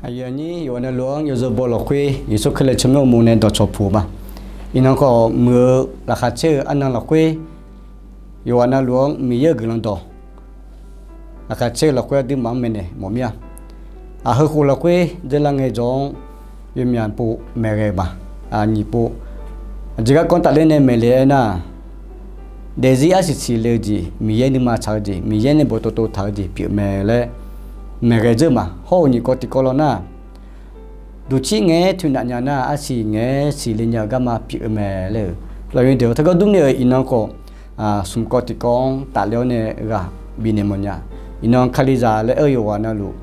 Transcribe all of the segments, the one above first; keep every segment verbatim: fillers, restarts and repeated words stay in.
Aqyuif aqnyir yawqghaq navluf-anr yawzeu baw lafkhoer Yeqsur Kali tsawrmyanr uqmov nae dawqcawq puq ma. Iqnan khawf muiq-eu laqkhaq caer-eu arnan lafkhoer yawqghaq navluf-anr Miqyaer-euq guiqlanq dawq laqkhaq caer-eu lafkhoer aqduimaf-anr maeqnaeq mawf mir-a. Aq, heukhof lafkhoer dzeur lar ngae jawr-anr yawmyaq pov maeqghae ma. Aq, nyiq pov, aqjeq garkawv tafler nae maeqle aernar, daefzir arsiq siqle-eu jeq, Miqyaer nuima tsaq-eu jeq, Miqyaer nae boftov tov taq-eu jeq pyeuf mae laer maeqghae dzeur ma. Hawr-eu nyiq kawv tiqkawv lawr nar, duqcir ngaeq-aer toeqnaf nya nar, arsiq ngaeq-aer siqle nya-eu garma pyeuf-eu mae laer-euq lafyaq deuq-eu teugar durni-euq iqnan khawf, smq kawv tiqkawv-anr tafler-awr nae ghaq bifnaeq mawfnya. Iqnan Kalizaq laer aer-eu yawqghaq navluf,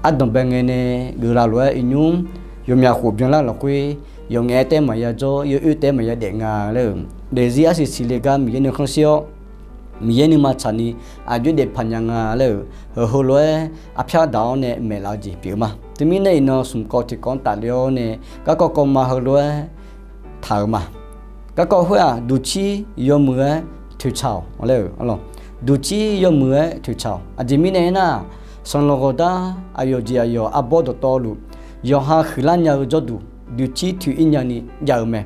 ardanq bae ngae nae geuflar lof-aer iqnymr yawmyaq khof byanlar lafkhoer, yawf ngaef-aer taef maqya jawr, yawf oer taef maqya daef nga laer-euq, daefzir arsiq siqle gar Miqyaer nuikhanr shir-awr, Miqyaer nuima tsaqni aqjox daef paq nya nga laer-euq heu heulof-aer arpyar daq-awr nae maeqlaf-eu jeq pyeuf-eu ma. Teumirnae iqnan smq kawv tiqkawv-anr tafler-awr nae garkawv kawv ma heulof-aer taq-euq ma. Garkawv khoer-aq, duqcir yawmuiq-aer toeqtsaq-awq laer-euq, duqcir yawmuiq-aer toeqtsaq-awq. Aqjeq mirnae aernar, sanqlanq ghawqdar aqyawf jeq aqyawf arbawr dawqtawvluf, yawqha huiqlar nya-eu jawrduq duqcir toeq-ir nyani jav-eu mae.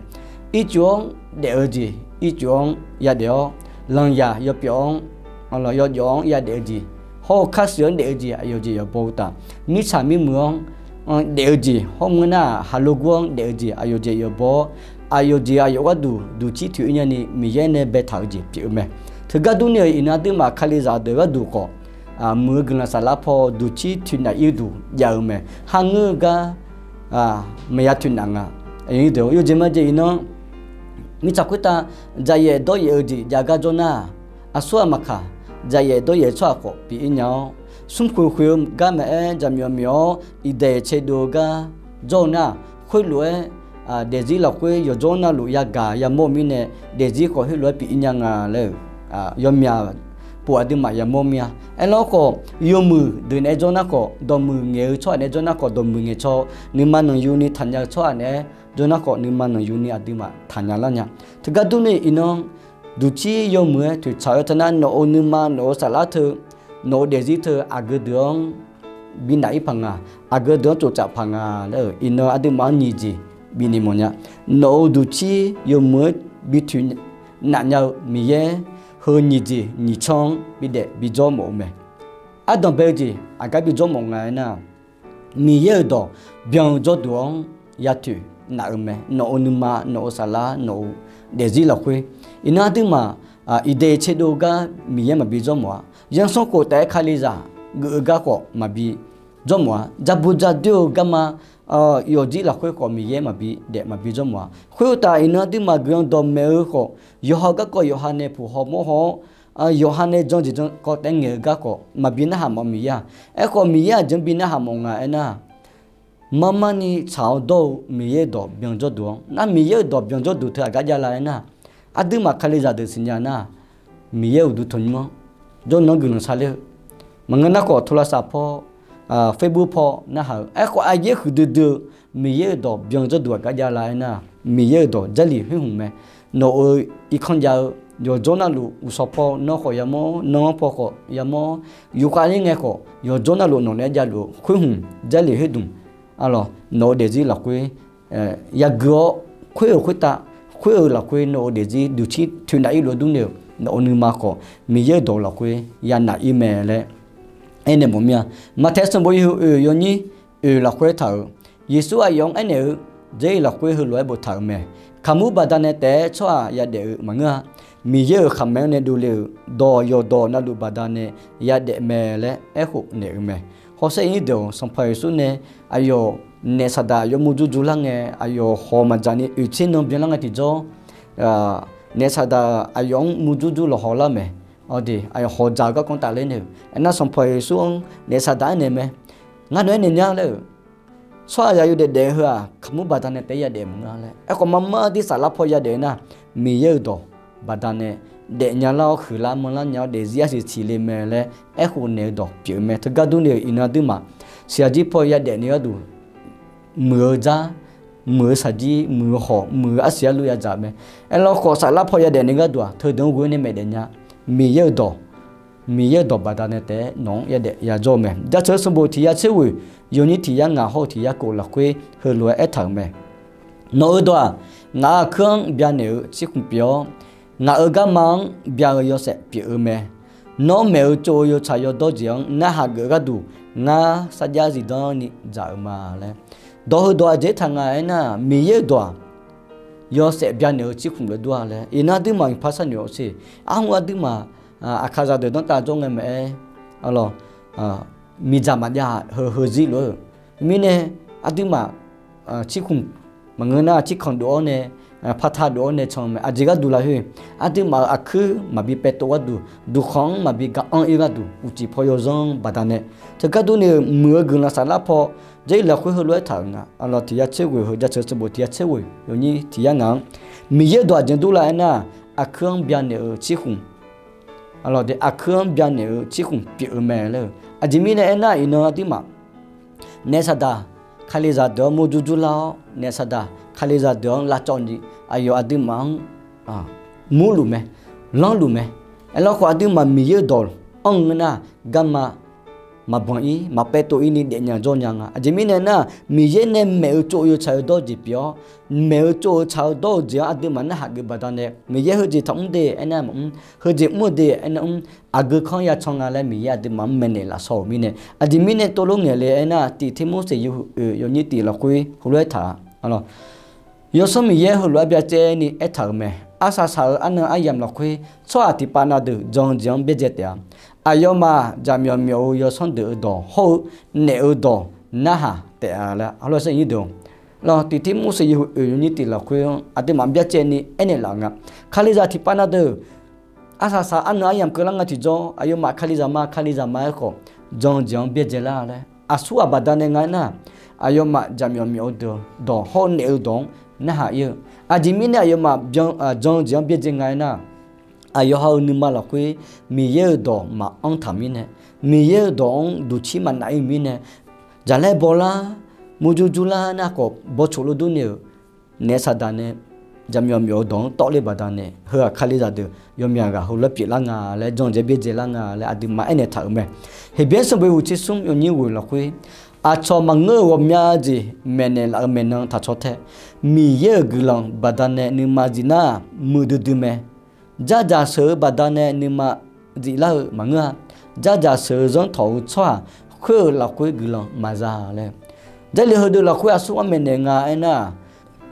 Ircuf-anr daef-eu jeq ircuf-anr yadaef-awr, lanqzaq yawpyawf-anr, yawjawf-anr yadaef-eu jeq, hawr-eu kharshuif-anr daef-eu jeq aqyawf jeq yawqbaw uqtaf, mirtsaq mirmuiq-anr daef-eu jeq, hawr-eu ngeur nar-aq haqlo gur-anr daef-eu jeq aqyawf jeq yawqbaw-awr, aqyawf jeq aqyawf gharduq duqcir toeq-ir nyani Miqyaer nae baetaq-eu jeq pyeuf-eu mae. Teugar durni-euq iqnan aqduimaf Kalizaq deuq gharduq khawf, muiq-eu guiqlanq saflar paw duqcir toeqnaf-ir duq jav-eu mae. Kharngeur-eu gar maqya toeqnaf nga. Yawjeq majeq iqnan mirtsaq khoertav dzaqyaef dawryaef-eu jeq jav gar jawr nar-aq, aqsurghaq maqkaq, dzaqyaef dawryaef-eu tsawrhaq khawf pyeuf-ir nya-awr, smrkhoeq khoeq-eu gar maqaer, jaqmyawf myawf-awr iqdaeq tserdov-eu gar jawr-eu nar-aq, khoerlof-aer daefzir lafkhoer yawqjawr navluf yagaq yamawr-eu mirnae, daefzir khawf heulof-aer pyeuf-ir nya nga laer-euq yawmyaq pov aqduimaf yamawr mir-a. Aerlar khawf, yawmuiq deuq naeq-aer jawr nar khawf dawqmuiq ngaeq-eu tsawrhaq naeq-aer jawr nar khawf dawqmuiq ngaeq caw, nuima nanqyuni taqnya-eu tsawrhaq naeq-aer jawr nar khawf nuima nanqyuni aqduimaf taqnya lar nya. Teugar durni iqnan duqcir yawmuiq-aer toeqtsaq-eu teunar, nawq-euq nuima, nawq-euq saflar teu, nawq-euq daefzir teu aqgeu deuq-anr bi naf-ir paq nga, aqgeu deuq-anr tsoftsaf paq nga laer-euq iqnan aqduimaf-anr nyiq jeq bifnaeq mawfnya. Nawq-euq duqcir yawmuiq-aer bi toeqnaf nya-eu Miqyaer heu nyiq jeq nyiq tsanr-anr bidaef bijawr mawf-eu mae. Ardanq bae-eu jeq aqgar bijawr mawf nga aernar, Miqyaer-euq dawq byan-eu jawrduq-anr ya toeqnaf-eu mae. Nawq-euq nuima, nawq-euq saflar, nawq-euq daefzir lafkhoer. Iqnan aqduimaf iqdaeq tserdov-eu gar Miqyaer maqbi jawr mawf-a. Yansanrkhof taef-aer Kalizaq geuf-eu gar khawf maqbi jawr mawf-a. Jabu jadoer-eu garma yawfjir lafkhoer khawf Miqyaer maqbi daef maqbi jawr mawf-a. Khoeruqtaf iqnan aqduimaf guiqlanq dawqmaeq-eu khawf, yawqha garkawv yawqha nae puq haw mawr haw-awr, yawqha nae jan jeq jan kawv taef-aer ngaeq-eu gar khawf maqbi narhaq mawf-eu Miqyaer-aq. Aerkhawf Miqyaer aqjeq-anr bi narhaq mawf nga aernar, marmarni tsaq-awr dawr-eu Miqyaer-euq dawq byan jawrduq-anr nar, Miqyaer-euq dawq byan jawrduq teu aqgar javlar aernar, aqduimaf Kalizaq deuq siqnya nar, Miqyaer uqduq tanqnymr-anr jawrnan guiqlanq sharler-eu. Maqngeur nar khawf โทรศัพท์ paw, Facebook paw narhaq-eu. Aerkhawf aqyaer huiqdui dui-eu Miqyaer-euq dawq byan jawrduq aqgar javlar aernar, Miqyaer-euq dawq Jarlif khoer hmq mae. Nawq-euq irkanr jav-eu yawqjawr navluf uqshawq paw nawr khawf yamawr, nanr paw khawf yamawr, yufkhav ler ngae khawf yawqjawr navluf nawq naeq-aer javluf-eu khoer hmq Jarlif khoerdmq, arlawq nawq-eu daefzir lafkhoer yagui-awr, khoer-euq khoertav, khoer-euq lafkhoer nawq-euq daefzir duqcir toeqnaf-ir lof-aer durni-euq nawq-euq nuima khawf Miqyaer-euq dawq lafkhoer yanaf-ir mae laer aernaeq mawf mir-a. Maqtaeq sanqbof yawhuiq oeq yawnyir oeq lafkhoer taq-euq, Yeqsur aqyawf-anr aernaeq-eu dzer-ir lafkhoer heulof-aer boftaq-euq mae. Kaqmur baqdanae taef-aer tsawrhaq yadaef-eu maqngeur-a. Miqyaer-euq khaqmae-anr nae dovle-euq dawq yawqdawq navluf baqdanae yadaef mae laer aerkhof naeq-eu mae. Hawsher nyir deuq-awq, Sanqpaq Yeqsur nae aqyawf naef saqdaq aqyawf murjur jur lar ngae, aqyawf hawq maqdzaq ni oeq tser nan byanlar ngae tiqjawr, naef saqdaq aqyawf-anr murjur jur lawqhaw lar mae. Awqdeq aqyawf hawq dzaq-eu garkawv tafler nae-euq aernar, Sanqpaq Yeqsur-anr naef saqdaq aernaeq mae. Ngar nawq-aer naeq nya laer-euq, tsawrhaq yawdaef daef-eu heu-aq, kaqmur baqdanae taef-aer yadaef maqngeur laer. Aerkhawf marmar dir saflar paw yadaef nar, Miqyaer-euq dawq baqdanae daefnya lar-awr, huiqlar manrlar nya-awr, daefzir arsiq siqle mae laer aerkhof naeq-eu dawq pyeuf-eu mae. Teugar durni-euq iqnan aqduimaf siqyaq jir paw yadaef ni gharduq, muiq-eu dzar, muiq-eu shaqjir, muiq-eu hawq, muiq-eu arsiq arlu yadzaq mae. Aerlawkhawf saflar paw yadaef ni gharduq-aq, teudeuq-anr ghoe nae maeqdaef nya. Miqyaer-euq dawq Miqyaer-euq dawq baqdanae taef-aer nawq-anr yadaef yajawr-eu mae. Jaceuq sanqbof tiq yar tser ghoeq yawnyir tiq yar ngaq hawr-eu tiq yar kof lafkhoer heulof-aer aertaq-euq mae. Nawq-eu dawq-aq, ngaq-euq aqkuir-anr byanaeq-eu tsirkhmq pyeuf-awr, ngaq-euq garma-anr bya-eu yawshaef pyeuf-eu mae. Nawr maeq-eu tsov-eu yawtsaq yawdawr jeq-anr narhaq geuf gharduq, ngar sarjax zifdan ni dzaq-eu ma laer. Dawq heudawq aqjeq aertaq nga aernar, Miqyaer-euq dawq-aq, yawshaef byanaeq-eu tsirkhmq lof dur-a laer. Iqnan aqduimaf mqpar sharnoeq-awr sher. Arhu aqduimaf, aqkaq zaqdeuq danrtav jawr ngae maqaer, arlawq, miqdzaq maqjav heu heuzir lof-aer-eu mirnae, aqduimaf tsirkhmq maqngeur nar tsirkanq dov-awr nae, pata dov-awr nae can mae. Aqjeq gharduq lafkhoer, aqduimaf-euq aqkuir maqbi paev tov gharduq, duqkhanq-anr maqbi ga anr-ir gharduq, uqcif paw yawzanr baqdanae, teugar durni-euq muiq-eu guiqlanq saflar paw, Jarlif lafkhoer heulof-aer taq-euq nga. Arlawq tiq yar tser ghoeq heu Jaceuq sanqbof tiq yar tser ghoeq yawnyir tiq yar ngaq-anr, Miqyaer-euq dawq aqjeq dur lar aernar, aqkuir-anr byanaeq-eu tsirkhmq, arlawq de aqkuir-anr byanaeq-eu tsirkhmq pyeuf-eu mae laer-eu. Aqjeq mirnae aernar, iqnan aqduimaf naef saqdaq kalizaq deuq-anr murjur jurlar-awr, naef saqdaq kalizaq deuq-anr lavcawv ni aqyawf aqduimaf-anr murluf mae, lanrluf mae. Aerlawkhawf aqduimaf Miqyaer-euq dawq anr-eu nar, garma maqbanq-ir maqpaev tov-ir ni daefnya jawr nya nga. Aqjeq mirnae nar, Miqyaer nae maeq-eu tsov-eu yawtsaq-eu dawr-eu jeq pyeuf-awr, maeq-eu tsov-eu tsaq-eu dawr-eu jeq-anr aqduimaf narhaq geuf baqdanae, Miqyaer heujeq taqmr de aernar maqmr, heujeq mr-eu de aernar mr, aqgeu kanr yacan nga laer Miqyaer aqduimaf-anr maeqnaeq lafsawq-euq mirnae, aqjeq mirnae tov lof ngaeq le aernar, tiq Tirmorseq yawhuiq oeq yawnyir tiq lafkhoer heulof-aer taq-a. Yawsanr Miqyaer heulof-aer byacaevni aertaq-euq mae. Arsaq saq-euq arnan aryamq lafkhoer tsawrhaq tiqpav na deuq jan-eu jeq-anr byaerdzae taef-a. Aqyawfmaf jaqmyawf myawf-eu yawsanr deuq-eu dawq hawr-eu naef-eu dawq narhaq taef-a laer heulof-aer sar nyir deuq-a. Tiq Tirmorseq yawhuiq oeq yawnyir tiq lafkhoer-anr aqduimaf byacaevni aernaeq laf-eu nga. Kalizaq tiqpav na deuq arsaq saq arnan aryamq keuvlar nga tiqjawr, aqyawfmaf kalizaq ma kalizaq ma aerkhawf, jan-eu jeq-anr byaerdzae lar laer. Aqsurghaq baqdanae nga aernar, aqyawfmaf jaqmyawf myawf-eu deuq dawq hawr-eu naef-eu dawq-anr narhaq ir-eu. Aqjeq mirnae aqyawfmaf jan-eu jeq-anr byaerdzae nga aernar, aqyawf ha-eu nuima lafkhoer Miqyaer-euq dawq maqanr taq mirnae, Miqyaer-euq dawq-anr duqcir maqnaf ir-eu mirnae, jaqlaer bawlar, murjur jurlar nar khawf bawcoq lof durni-euq naef saqdaq nae jaqmyawf myawf-eu dawq-anr tawvler baqdanae, heu-aq kalizaq deuq yawmyaq ghaq heulof-aer pyeuflar nga laer, jan-eu jeq-anr byaerdzae lar nga laer aqduimaf aernaeq taq-euq mae. Heqbyaer sanqbof uqtser smr yawnyir ghoeq lafkhoer, aqcawq maqngeur-eu ghawqmya jeq maeqnaeq laf-eu maeqnan taqcaw tae, Miqyaer-euq guiqlanq baqdanae nuima zif nar-aq muiqdui dui mae. Dzardzaq sheuq-eu baqdanae nuima ziflar-eu maqngeur-a. Dzardzaq sheuq-eu zanrtawq-eu tsawrhaq khoer-euq lafkhoer guiqlanq maqza laer. Jarlif heudeuq lafkhoer aqsur-anr maeqnaeq nga aernar-aq,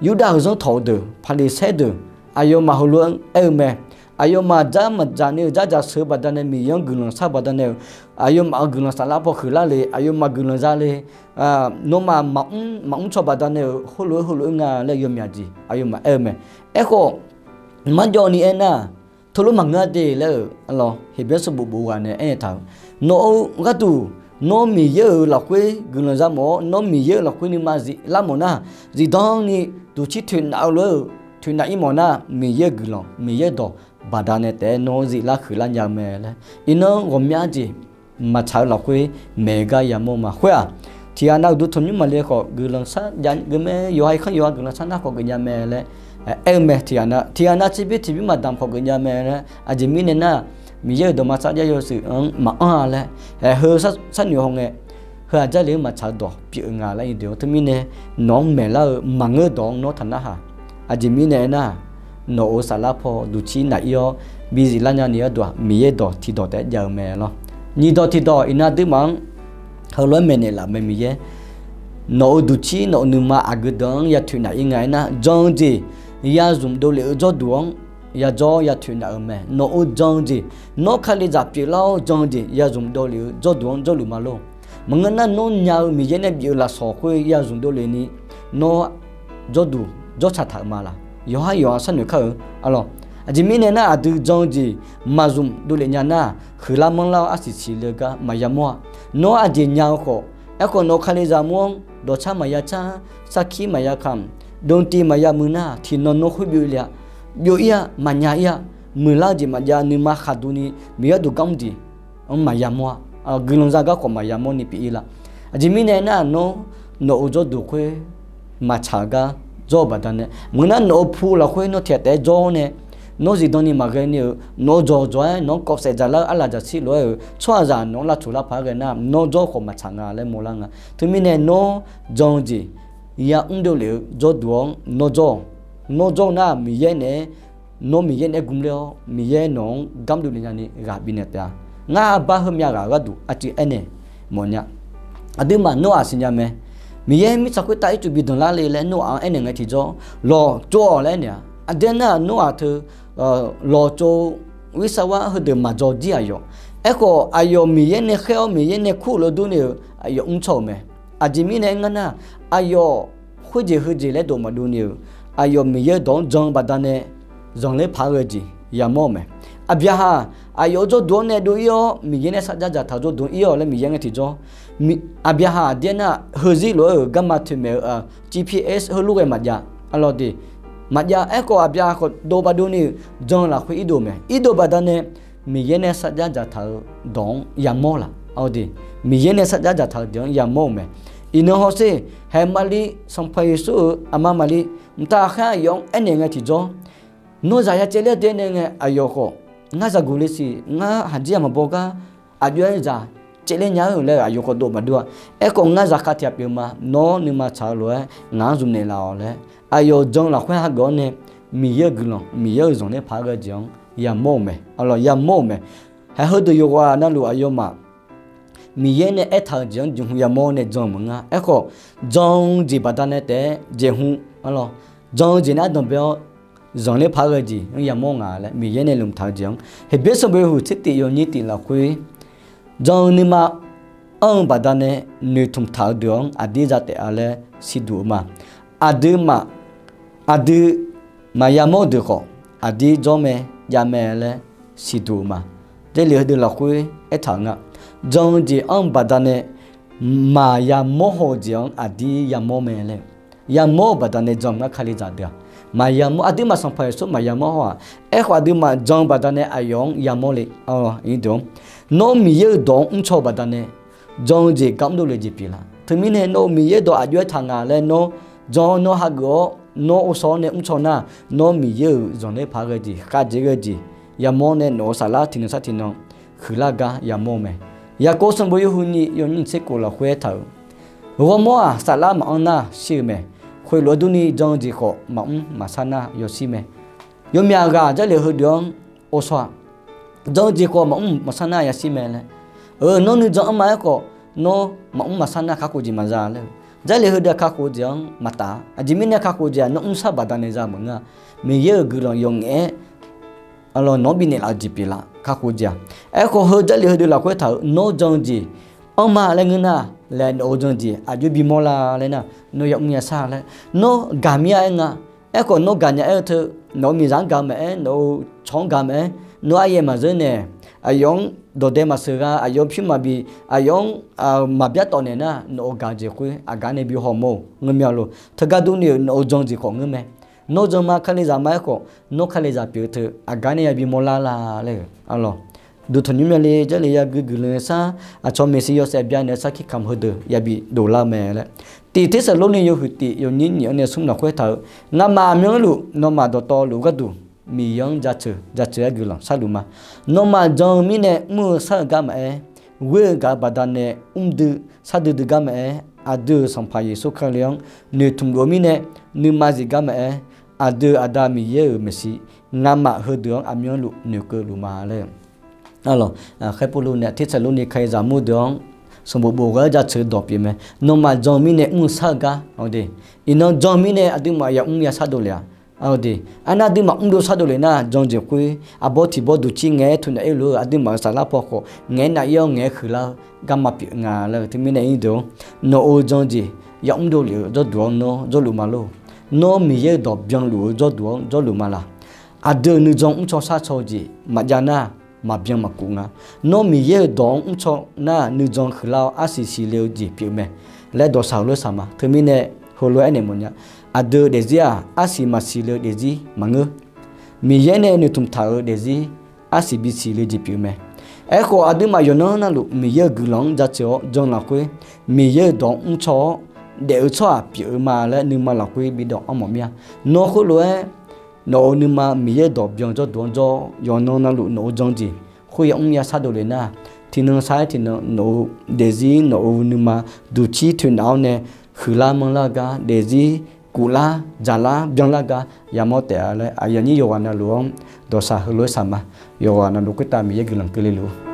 Yurdav-euq zanrtawq-eu deuq, Paqliqsaer deuq, aqyawfmaf heulof-aer aer-eu mae. Aqyawfmaf dzar maqdzaq ni-euq dzardzaq sheuq-eu baqdanae Miqyaer-anr guiqlanq shar baqdanae-euq, aqyawfmaf-euq guiqlanq saflar paw huiqlar le, aqyawfmaf guiqlanq za le, nawmaf maqmr maqmr caw baqdanae-euq heulof-aer heulof-aer nga laer yawmyaq jeq aqyawfmaf aer-eu mae. Aerkhawf, marjawv ni aernar, teulof maqngeur-a de laer-euq arlawq Heqbyaer sanqbof bof ghaq nae aernaeq taq-euq, nawq-eu gharduq, nawr Miqyaer-euq lafkhoer guiqlanq za mawf-awr, nawr Miqyaer-euq lafkhoer nuima ziflar mawf nar, zifdan ni duqcir toeqnaf-eu lof-aer-euq toeqnaf ir mawf nar, Miqyaer-euq guiqlanq Miqyaer-euq dawq baqdanae taef-aer nawr ziflar huiqlar nya-eu mae laer. Iqnan ghawqmya jeq maqtsaq-eu lafkhoer maeq-eu gar yamawr ma. Khoer-aq, tiqghaq nav uqduq tanqnymr maqle khawf guiqlanq shar jav geuf mae, yawqha irkanr yawqha guiqlanq shar nar khawf geufnya mae laer aer-eu mae. Tiqghaq nav tiqghaq nav tserbymr tiqbymr maqdamq khawf geufnya mae laer. Aqjeq mirnae nar, Miqyaer-euq dawqma sarjax yawshuif-anr maqanr-a laer, heu sharnoeq hawngae, heu-aq Jarlif-anr maqtsaq-eu dawq pyeuf-eu nga laer nyiq deuq-a. Teumirnae, nawq-anr maeqlar-eu maqngeur dawq-anr nawr taqnarhaq. Aqjeq mirnae aernar, nawq-euq saflar paw duqcir naf ir-awr bizif lar nyani gharduq-aq, Miqyaer dawq tiqdawq taef-aer jav-eu mae lawr. Nyiq dawq tiqdawq iqnan aqduimaf-anr heulof-aer maeqnaeq laf mae. Miqyaer, nawq-euq duqcir nawq-euq nuima aqgeu deuq-anr ya toeqnaf ir nga aernar, jan-eu jeq ya zmq dovlef-eu jawrduq-anr yajawr ya toeqnaf-eu mae. Nawq-euq jan-eu jeq, nawr Kalizaq pyeuflar-awr jan-eu jeq ya zmq dovlef-eu jawrduq-anr jawrluf ma lor. Maqngeur nar, nawr nya-eu Miqyaer nae bif-eu lafsawq khoer ya zmq dovlef ni, nawr jawrduq jawrtsaq taq-euq ma laq? Yawqhar yawqha sharnoeq kar-eu arlawq. Aqjeq mirnae nar, aqdui jan-eu jeq maqzmq dovlef nya nar, huiqlar manrlar-awr arsiq siqle-eu gar maqya mawr-a. Nawr aqjeq nya-eu khawf, aerkhawf nawq-eu Kalizaq mur-anr dawqtsar maqya tsar, sarkir maqya kamq, dovtiv maqya muiq nar, tiqnan nawr khoerbyov le-a, byov ir-a, maqnya ir-a, muiqlar-eu jeq maqjav, nuima khaqduq ni Miqyaer duq garmr jeq-anr maqya mawr-a. Guiqlanq za gar khawf maqya mawr ni pyeuf ir lar. Aqjeq mirnae nar, nawr nawq-euq jawrduq khoer maqtsaq-eu gar jawr-eu baqdanae, maqngeur nar nawq-euq pu lafkhoer nawr tiqghaq taef-aer jawr-awr nae, Nawr zifdan ni maqghae ni-euq, nawq-eu dzawqdzawq-aer nawq-anr kawv saef dzaq lar-eu arlaqjaqshir lof-aer-euq tsawrhaqzaq nawq-anr lavtsoq lavpaq-aer ghae nar, nawr jawr khawf maqtsaq nga laer mawrlar nga. Teumirnae nawr jan-eu jeq yamr dovlef-eu jawrduq-anr nawr jawr-awq. Nawr jawr-eu nar, Miqyaer naeq-aer, nawr Miqyaer naeq-aer gmler-awr, Miqyaer nawq-anr garmr dovlef nyani ghaq bifnaeq taef-a. Ngar arbar heumyav ghaq-eu gharduq aqcuiv aernaeq mawfnya. Aqduimaf Noraq siqnya mae. Miqyaer mirtsaq khoertav ircuf bi danqlar le laer Noraq-anr aernaeq ngae tiqjawr, lawqtsov-awq laer aernaeq-a. Aqdui nar-aq Noraq teu lawqtsov-eu irsarwar heudeuq maqdzaw jir aqyawf. Aerkhawf aqyawf Miqyaer nae khaer-awr Miqyaer nae kurluf-eu durni-euq aqyawf mrcaw-euq mae. Aqjeq mirnae aer ngar nar, aqyawf khoerjeq heujeq laer dov maqdov ni-euq, aqyawf Miqyaer-eu dawq-anr jan-eu baqdanae zanqler paq-aer ghae-eu jeq yamawr-eu mae. Aqbyaqhaq aqyawf-eu jawrduq-anr nae dov-ir-awr Miqyaer nae sarjax dzaqtaq-eu jawrduq-anr ir-awq laer Miqyaer ngae tiqjawr, Aqbyaqhaq aqdir nar-aq heuzir lof-aer-euq garma toeqmaeq-eu, GPS heulof ghae maqjav. Arlawr de maqjav. Aerkhawf aqbyaqhaq khawf dov baqdov ni-euq jan-eu lafkhoer irdov mae. Irdov baqdanae Miqyaer nae sarjax dzaqtaq-eu dawq-anr yamawr laf. Arlawr de Miqyaer nae sarjax dzaqtaq-eu deuq-anr yamawr-euq mae. Iqnan hawsher, Haqmaqli, Sanqpaq Yeqsur-euq aqma Maqli, mqtav khaer aqyawf-anr aernaeq ngae tiqjawr, nawr zaq ya caevler-a de aernaeq ngae aqyawf khawf, ngar zaqguq le siq, ngar haqjir-aq maqbaw gar, aqjox-aer zaq caevler nya-eu laer aqyawf khawf dov maqdov-a. Aerkhawf ngar zaqkhav tiq ghaq pyeuf ma, nawr nuima tsaq-eu lof-aer ngaq-anr zmqnaeq laf-awq laer, aqyawf jan-eu lafkhoer hageuf-awr nae, Miqyaer-euq guiqlanq, Miqyaer-euq zanqler paq-aer ghae-eu jeq-anr yamawr-euq mae. Arlawr yamawr-euq mae. Haeq heudeuq yawqghaq navluf aqyawfmaf Miqyaer nae aertaq-euq jeq-anr jeqhu yamawr nae jan-eu maqngeur. Aerkhawf jan-eu jeq baqdanae taef-aer jeqhu, arlawr, jan-eu jeq nae ardanqbae-awr zanqler paq-aer ghae-eu jeq-anr yamawr nga laer Miqyaer nae lmqtaq-eu jeq-anr Heqbyaer sanqbof yawhuiq tser tif yawnyir tif lafkhoer, jan-eu nuima anr-eu baqdanae noeqtmq taq-eu deuq-anr aqdir za taef-a laer siqduq-eu ma. Aqduimaf, aqdui maqya mawr-eu deuq khawf, aqdir jawr mae, jav mae laer siqduq-eu ma. Jarlif heudeuq lafkhoer aertaq-eu nga. Jan-eu jeq anr-eu baqdanae maqya mawr haw-eu jeq-anr aqdir yamawr mae laer. Yamawr-eu baqdanae jan-eu ngar Kalizaq deuq-aq, maqya mawr, aqduimaf Sanqpaq Yeqsur maqya mawr haw-aq. Aerkhawf aqduimaf jan-eu baqdanae aqyawf-anr yamawr le. Nawr Miqyaer-euq dawq-anr mrcaw-eu baqdanae jan-eu jeq gar mrdov le jeq pyeuflar. Teumirnae nawr-eu Miqyaer dawq aqjox-aer taq nga laer nawr jan-awr nawr hageuf-awr nawr ovshaw-awr nae mrcaw nar, nawr Miqyaer-euq zanqler paq-aer ghae-eu jeq, khavjeq ghae-eu jeq, yamawr nae nawq-euq saflar tiqnan sar tiqnan huiqlar gar yamawr-eu mae. Yaqkov sanqbof yawhuiq nyiq yawnyir nyiq tser kof lafkhoer aertaq-euq, ghawrmawr-aq saflar maqanr nar shir-eu mae. Khoeqlof-aer durni jan-eu jeq khawf maqmr maqsar nar yawshir mae. Yawmyaq ghaq Jarlif heudeuq-anr ovshaw-aq, jan-eu jeq khawf maqmr maqsar nar yashir mae laer. Nawr nuijan anrma aerkhawf, nawr maqmr maqsar nar kakhof jeq maqza laer-eu. Jarlif heudeuq-aq kakhof jeq-anr maqtaf-a. Aqjeq mirnae kakhof jeq-aq nawr mrsar baqdanae za maqngeur-a. Miqyaer-euq guiqlanq yawqngaef-aer nawq-anr bifnaeq laf-eu jeq pyeuflar kakhof jeq-aq. Aerkhawf heu Jarlif heudeuq lafkhoer taq-euq nawr jan-eu jeq anrma laer ngeur nar, laer nawq-euq jan-eu jeq aqjox bimawr la laer nar, nawr yamr yashar laer, nawr gaq mir-a aer nga. Aerkhawf nawr gaqnya aer-eu teu, nawq-euq miqzaq-anr gaq maqaer, nawq-euq cawq-anr gaq maqaer, nawr aryaev maqzeur nae, aqyawf-anr dawqdae maqsheuq gha, aqyawf-anr pyur maqbi, aqyawf-anr maqbyar tawf naeq nar, nawq-euq gaq jeq khoer aqgaf nae bi hawmawr-euq ngeur mir-a lor. Teugar durni-euq nawq-euq jan-eu jeq khawf ngeur mae. Nawr jan ma Kalizaq ma aerkhawf, nawr Kalizaq pyeuf-eu teu aqgaf nae yabi mawrlar la laer-eu arlawq. Duqtanqnymr myanle Jarlif yagui guiqlanq-eu sar, aqcawq maeqshi yawshaef bya naeq-eu sarkir kamq heudeuq yabi dovlar mae laer. Tif Tersaqlorni yawhuiq tif yawnyir nyiq-anr nae smr lafkhoer taq-eu, ngamaf aqmyanluf nawmaf dawqtawvluf gharduq Miqyaer-anr jaceuq jaceuq-aer guiqlanq sharluf ma. Nawmaf jan-eu mirnae mr-eu shar-eu gar maqaer, ghoer-eu gaq-eu baqdanae mrdui shardui dui gar maqaer, aqdui-euq Sanqpaq Yeqsur Kali-anr noeqtmq luf-eu mirnae nuima zif gar maqaer, aqdui-euq Aqda Miqyaer-euq maeqshi ngamaf heudeuq-anr aqmyanluf noeqkeuv luf ma laer. Khaerpuvluv nae Tersaqlorni Kalizaq mr deuq-anr sanqbof bof ghae-aer jaceuq dawq pyeuf mae. Nawmaf jan-eu mirnae mr-eu shar-eu gar de, iqnan jan-eu mirnae aqduimaf yamr yashar dovle-a. Aer-eu de, aernar aqduimaf mrdov shardov le nar, jan-eu jeq khoer arbawr tiq bawr duqcir ngaeq-aer teunav-ir luf-eu aqduimaf-euq saflar paw khawf ngaeq-aer nav-ir-awr ngaeq-aer huiqlar-eu garma pyeuf nga laer-eu teumirnae ir deuq-anr, nawq-euq jan-eu jeq yamr dovlef-eu jawrduq-anr nawr jawrluf ma lor. Nawr Miqyaer-euq dawq byanluf-eu jawrduq-anr jawrluf ma laq. Aqdui-euq nuijan mrcaw sharcaw-eu jeq maqjav nar, maqbyan maqkuf nga. Nawr Miqyaer-euq dawq-anr mrcaw nar, nuijan huiqlar-awr arsiq siqle-eu jeq pyeuf mae laer dawqshaq-eu lof saq ma. Teumirnae heulof-aer aernaeq mawfnya, aqdui-euq daefzir-aq arsiq maqsiq le-eu daefzir maqngeur. Miqyaer nae noeqtmq taq-euq daefzir arsiq bisiq le jeq pyeuf mae. Aerkhawf aqduimaf yawqnan navluf Miqyaer-euq guiqlanq-anr jaceuq-awr jan lafkhoer, Miqyaer-euq dawq-anr mrcaw-awr daef-eu tsawrhaq pyeuf-eu ma laer nuima lafkhoer bidawq anr mawf mir-a. Nawr khoerlof-aer nawq-euq nuima Miqyaer dawq byan jawrduq-anr jawr, yawqnan navluf nawq-euq jan-eu jeq khoer yamr yashar dovle nar, tiqnan sar-aer tiqnan nawq-euq daefzir nawq-euq nuima duqcir toeqnaf-awr nae huiqlar manrlar-eu gar, daefzir kuflar dzaqlar byanlar gar yamawr taef-a laer, aqyuif aqnyir yawqghaq navluf-anr dawqshaq heulof-aer shaq ma. Yawqghaq navluf khoertav Miqyaer guiqlanq keuvle luf-eu